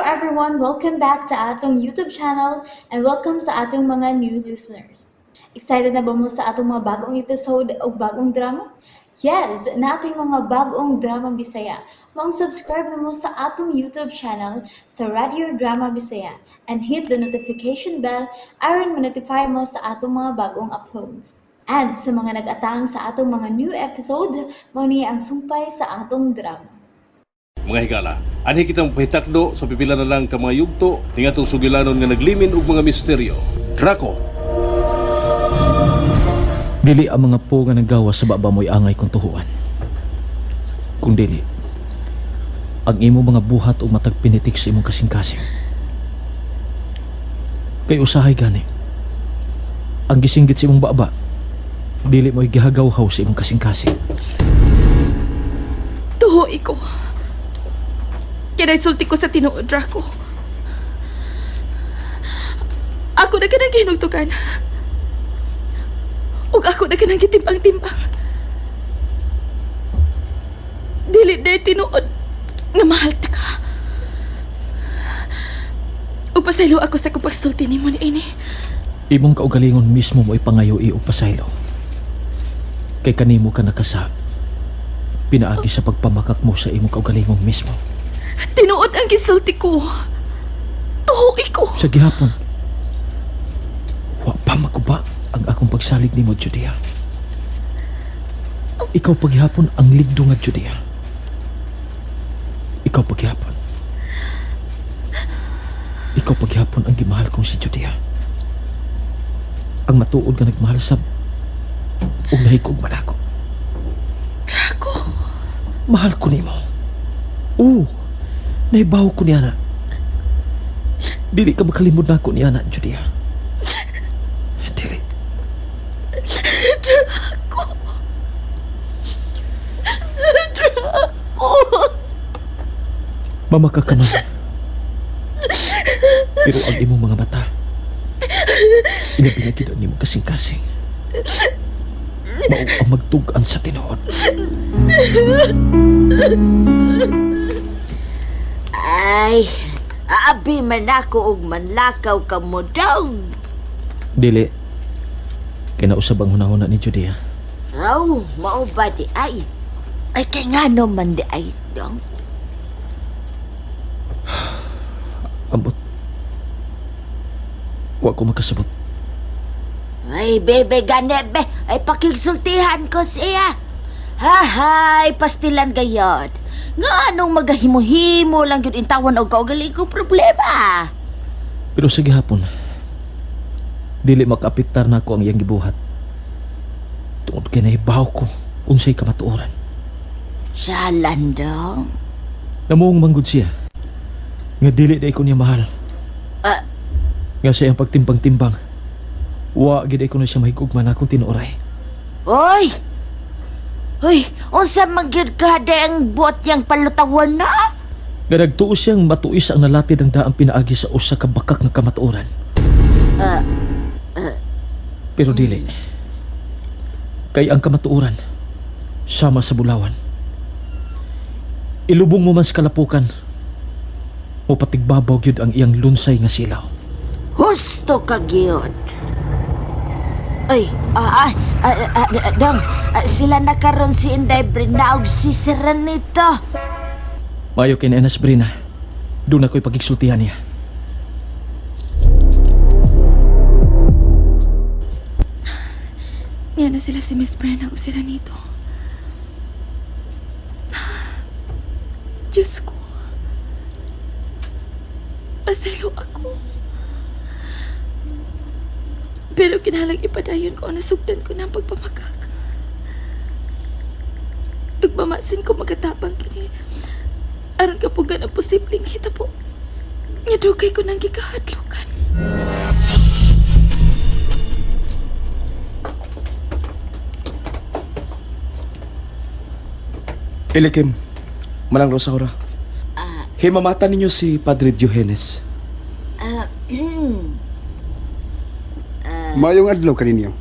everyone! Welcome back to atong YouTube channel and welcome sa atong mga new listeners. Excited na ba mo sa atong mga bagong episode o bagong drama? Yes, nating mga bagong drama Bisaya. Maong subscribe na mo sa atong YouTube channel sa Radio Drama Bisaya and hit the notification bell aron ma-notify mo sa atong mga bagong uploads. And sa mga nag-atang sa atong mga new episode, mao ni ang sumpay sa atong drama. Mga higala, anhi kita mapahitakdo sa pipila na lang ka mga yugto ning atong sugilanon nga naglimin og mga misteryo. Draco. Dili ang mga po nga nagawa sa baba mo'y angay kong tuhuan. Kung dili, ang imo mga buhat o matag pinitik sa imong kasing-kasing. Kay usahay gani, ang gisinggit sa imong baba, dili mo'y gihagawhaw sa imong kasing-kasing. Tuho ko. Kinaisulti ko sa tinuod, Draco. Ako na kanang gihinugtukan. Ug ako na kanang gitimbang-timbang. Dili day tinuod nga mahal ta ka. Ug pasaylo ako sa akong pagsulti nimo niini. Imong kaugalingon mismo mo'y pangayo og pasaylo. Kay kanimo ka nakasa, pinaagi sa pagpamakak mo sa imong kaugalingong mismo. Tinuod ang gisulti ko. Tuho ko. Sa gihapon, wa pa maguba ang akong pagsalig nimo, Judea. Ikaw paghihapon ang ligdo nga Judea. Ikaw paghihapon. Ikaw paghihapon ang gimahal kong si Judea. Ang matuod nga nagmahal sab ug nahigog man ako. Draco. Mahal ko nimo. Oo, nahibaw ko niya na. Dili ka makalimod na ako niya na, Judea. Dili. Draco. Draco. Mamaka ka man. Pero ang imong mga mata, inabi na gid ang imong kasing-kasing. Mao ang magtug-an sa tinuod. Ay, aabi man ako og manlakaw ka mo dong. Dili. Kay nausab ang hunahuna ni Judea. Aw, mao ba di ay? Ay, kay ngano man di ay, dong? Ambot. Wa ko makasabot. Ay, bebe, gani, be. Ay, pakigsultihan ko siya. Hahay, pastilan gayod. Nga anong magahimo-himo lang yun intawan og kaugaling kong problema. Pero sa gihapon, dili makaapektar na ako ang iyang gibuhat. Tungod kay nahibaw ko unsay kamatuoran. Salan dong. Namuong manggod siya. Nga dili day ko niya mahal. Nga sa iyang pagtimbang-timbang, wa gid ko na siya mahigugma na akong tinuoray. Oy! Oy, unsa man gyud ka day ang buot niyang palutawan na? Nga nagtuo siyang matuis ang nalatid ang daang pinaagi sa usa ka bakak nga kamatuoran. Pero dili. Kay ang kamatuoran sama sa bulawan. Ilubong mo man sa kalapukan, mopatigbabaw gyud ang iyang lunsay nga silaw. Husto ka gyud. Ay, dong, sila na karon si Inday Brina og si Serenito. Mayo kay na Brina. Doon ako'y pagigsultihan niya. Niya na sila si Miss Brenna o si Ranito. Diyos ko. Paselo ako. Pero kinahanglang ipadayon ko ang nasugdan ko ng pagpamakak. Nagmamasin ko magatabang kini. Aron kapugan ang posibleng hitabo. Nga dugay ko nang gikahadlokan. Elikim, Manang Rosaura. Himamata ninyo si Padre Diogenes. Mayong adlaw kaninyo.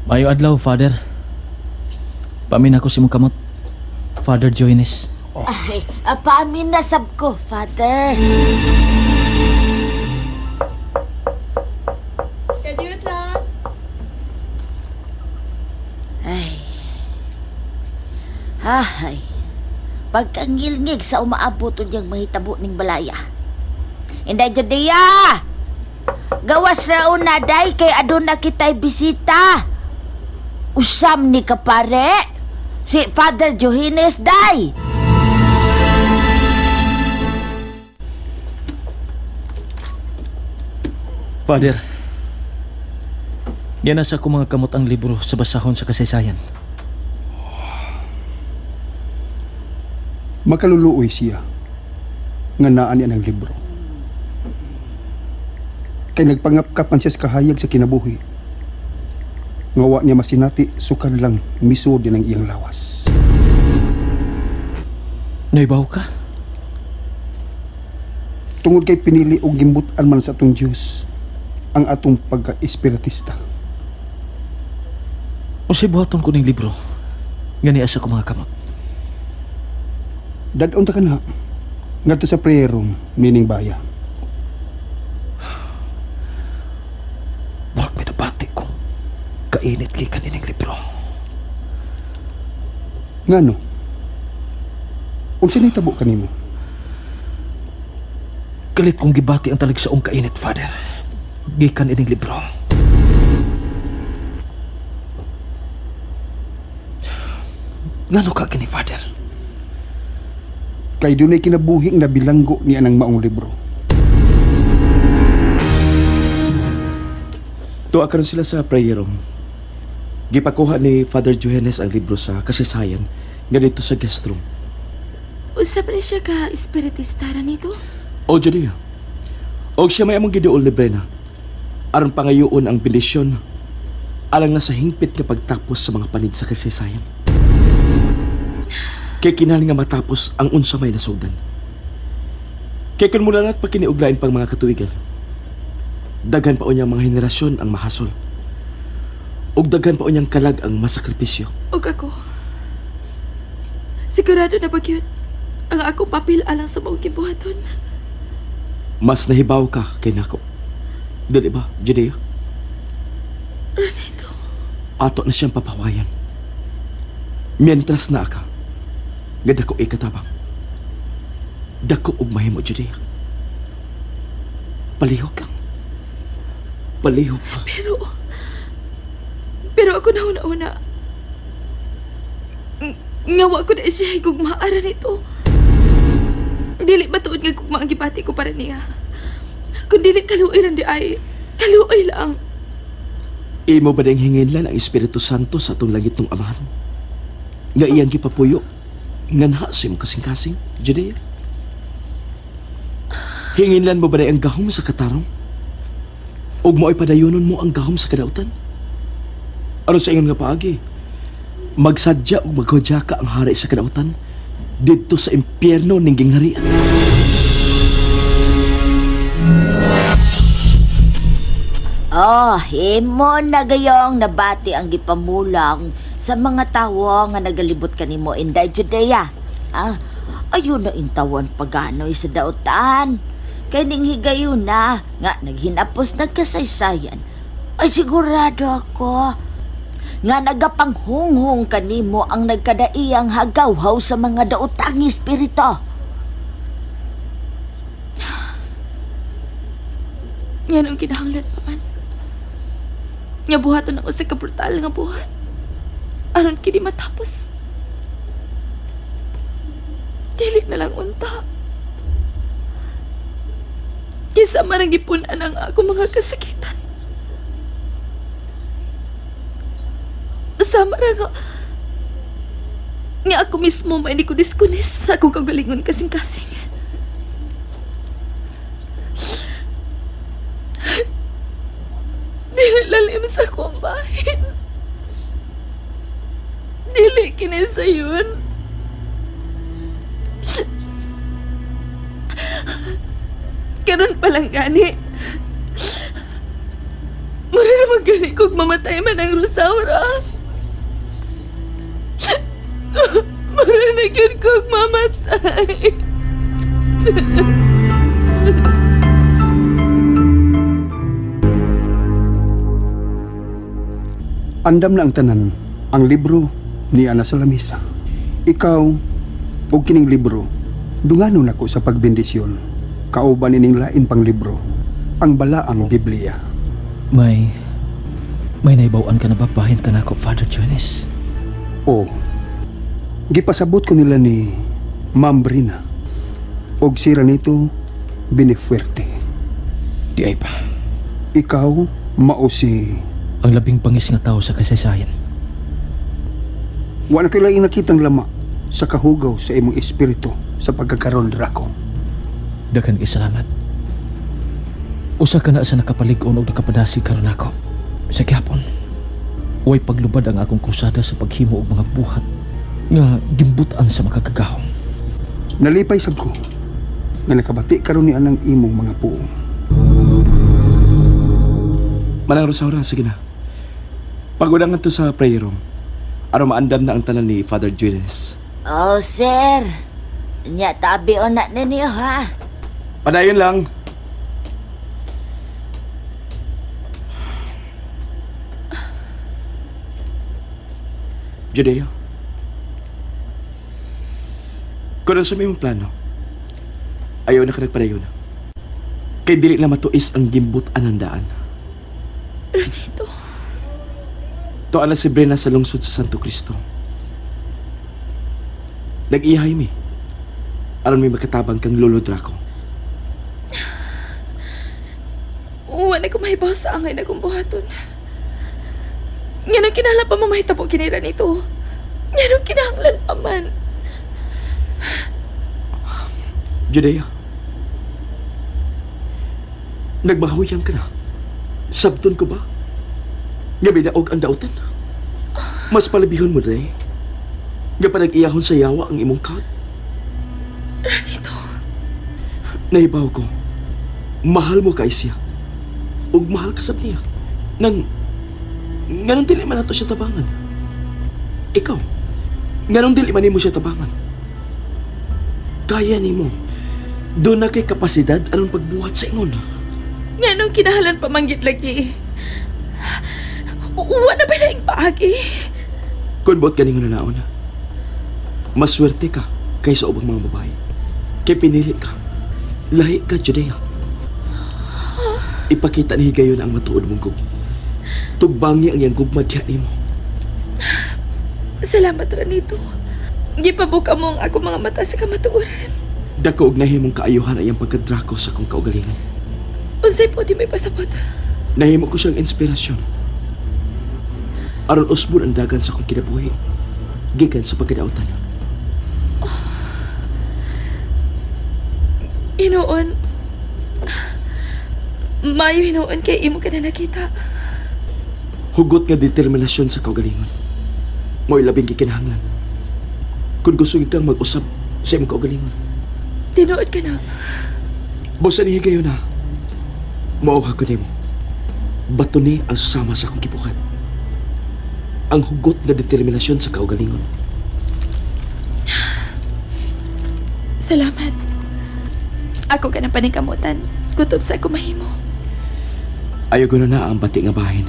Mayo adlaw, Father. Pamin ako si mong kamot. Father Diogenes. Ay, paamin na sab ko, Father. Kadiyot lang. Ay. Ay. Pagkangilngig sa umaabot unyang mahitabo ning balaya. Inday Judea! Gawas raon na day kay aduna kita'y bisita. Usam ni kapare. Si Father Johannes day. Father, yan na sa akong mga kamot ang libro sa basahon sa kasaysayan. Makaluluoy siya nga naa niya ng libro. Kay nagpangapkap man siya sa kahayag sa kinabuhi. Nga wa niya masinati sukad lang misod din ang iyang lawas. Naibaw ka? Tungod kay pinili og gimbutan man sa atong Dios ang atong pagka-espiritista. Unsay buhaton ko ning libro? Nga niya sa akong mga kamot. Dadon ta kana ngadto sa prayer room meaning baya. Murag may nabati kong kainit kay kanining libro. Ngano? Unsa nahitabo kanimo? Kalit kong gibati ang taligsaong kainit, Father. Gikan ining libro. Ngano ka kini, Father? Kay dunay kinabuhi nga nabilanggo niya ng maong libro. Tuwa karon sila sa prayer room. Gipakuha ni Father Johannes ang libro sa kasaysayan nga dito sa guest room. Usap na siya ka espiritista ra nito. O Judea, og siya may among giduol ni Brena. Aron pangayoon ang bendisyon alang na sa hingpit nga pagtapos sa mga panid sa kasaysayan. Kay kinahanglan nga matapos ang unsa may nasugdan. Kay kun mula na't pakiniuglain pang mga katuigan. Daghan pa unyang mga henerasyon ang mahasol. Ug daghan pa unyang kalag ang masakripisyo. Og ako. Sigurado na ba gyud ang akong papel alang sa maong gibuhaton. Mas nahibaw ka kay nako. Dili ba, Judea? Ranito. Ato na siyang papawayan. Mientras na ka, nga dako ikatabang. Dako og mahimo, Judea. Palihog lang. Palihog ka. Pero ako na una-una. Nga wa ko na siya higugmaara nito. Dili ba tuod nga gugma ang gibati ko para niya? Kung dili kaluoy lang di ay, kaluoy lang. Imo ba ding hinginlan ang Espiritu Santo sa atong langit ng amahan? Nga iyang gipapuyo, nga naha sa imong kasing-kasing, Judea? Hinginlan mo ba ang gahom sa katarong? Ug mo'y padayonon mo ang gahom sa kadautan? Aron sa ingon nga paagi, magsadya ug maghudya ka ang hari sa kadautan didto sa impyerno ning gingharian. Oh, himo na gayong nabati ang gipamulang sa mga tawo nga nagalibot kanimo Inday Judea. Ah, ayun na intawan paganoy sa dautan. Kay ning higayon na nga naghinapos nagkasaysayan. Ay sigurado ako nga nagapanghunghong kanimo ang nagkadaiyang hagawhaw sa mga daotang espiritu. Nga nung kinahanglan pa man. Nga buhaton ako sa kabrutal nga buhat. Aron kini matapos. Dili na lang unta. Kisa marang gipunan ang ako mga kasakitan. Sama ra nga nga ako mismo may ko diskunis sa akong kagalingon kasing-kasing. Dili lalim sa akong bahin. Dili kini sayon. Karon pa lang gani. Mura naman gani kung mamatay man ang Rosaura. Mura na gyud kog mamatay. Andam na ang tanan, ang libro ni ana sa lamisa. Ikaw og kining libro, dungano nako sa pagbendisyon. Kauban ining lain pang libro, ang balaang Biblia. May naibawan ka na ba bahin ka nako, Father Jonas? O, gipasabot ko nila ni Ma'am Brina og si Ranito Benefuerte. Di ay pa. Ikaw mao si Ang labing bangis nga tao sa kasaysayan. Wa na kay laing nakitang lama sa kahugaw sa imong espiritu sa pagkakaroon Draco. Daghan kay salamat. Usa ka na sa nakapalig-on og nakapadasig karon nako. Sa gihapon, way paglubad ang akong krusada sa paghimo og mga buhat nga gimbutan sa makagagahom. Nalipay sab ko nga nakabati karon ni anang imong mga puong. Manang Rosaura, sige na. Pag-unang to sa prayer room, aron maandam na ang tanan ni Father Julius. Oh, sir. Nya tabi o na ninyo ha. Padayon lang. Judeo. Kung ano sa may mong plano, ayaw na ka nagpadayon. Kay dili na matuis ang gimbot anandaan. Ranito, Tuan na si Brena sa lungsod sa Santo Cristo. Nag-ihay mi. Aron may makatabang kang Lolo Draco. wa na ko mahibaw sa angay na kong buhaton. Nganong kinahanglan pa mamahitabo kini Ranito? Nganong kinahanglan pa man? Judea. Nagmahuyang ka na. Sabton ko ba? Nga bidaog ang dautan. Mas palabihon mo, Dre. Nga panag-iyahon sa yawa ang imong kag. Ranito, Nahibaw ko. Mahal mo kay siya. Ug mahal ka sab niya. Nang nganong dili man nato siya tabangan. Ikaw, nganong dili man nimo siya tabangan. Kaya nimo. Doon na kay kapasidad aron pagbuhat sa ingon. nganong kinahanglan pa manggit lagi? Wa na ba laing paagi? Kung buot ganing naon, maswerte ka kaysa ubang mga babae. Kay pinili ka. Lahi ka, Judea. Ipakita ni Higayon ang matuod mong gug. Tugbangi ang iyang gugma diha nimo. Salamat, Ranito. Gipabuka mo ang akong mga mata sa kamatuoran. Dako og nahimong kaayuhan ang iyang pagkadrako sa akong kaugalingon. Unsay po di may pasabot. Nahimo ko siyang inspirasyon. Aron usbon ang dagan sa akong kinabuhi. Gikan sa pagkadautan. Hinuon. Mayo hinuon kay imo ka na nakita. Hugot nga determinasyon sa kaugalingon. Mo'y labing gikinahanglan. Kung gusto kang mag-usab sa imong kaugalingon. Tinuod ka na. Busa ni higayon na. Mauha ko nimo. Bato ni ang susama sa akong gibuhat. Ang hugot nga determinasyon sa kaugalingon. Salamat. Ako ka ng paningkamutan. Kutob sa ako mahimo. Ayaw ko na na ang bati nga bahin.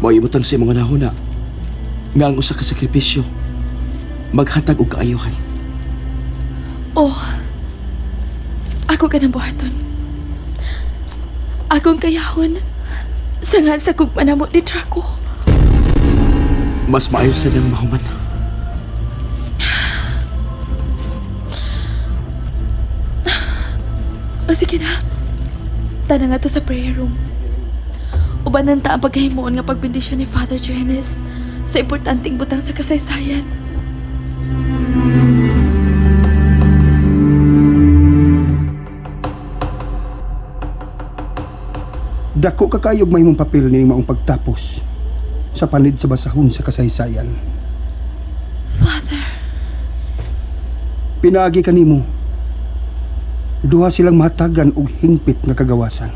Mao ibutang sa imong nahuna nga ang usa ka sakripisyo maghatag og kaayuhan. Oh. Ako ka ng buhaton. Akong kayahon. Sangan sa kugmanamo ni Draco. Mas maayo sa nang mahuman. O sige na. Tana nga to sa prayer room. Ubanan ta ang pagkahimuon nga pagbendisyon ni Father Johannes sa importanteng butang sa kasaysayan. Dako ka kayog mahimong papel nining maong pagtapos sa panid sa basahon sa kasaysayan. Father, Pinaagi kanimo. Duha silang mahatagan og hingpit nga kagawasan.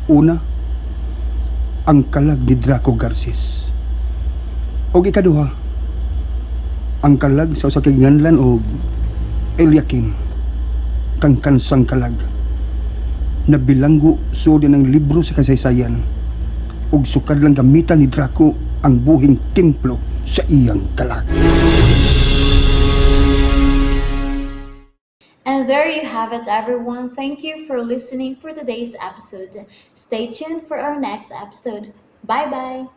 Una, ang kalag ni Draco Garces. Og ikaduha, Ang kalag sa usa ka ginganlan og Eliakim kang kansang kalag. Nabilanggo sud ang libro sa kasaysayan ug sukad lang gamitan ni Draco ang buhing templo sa iyang kalag. And there you have it, everyone. Thank you for listening for today's episode. Stay tuned for our next episode. Bye bye.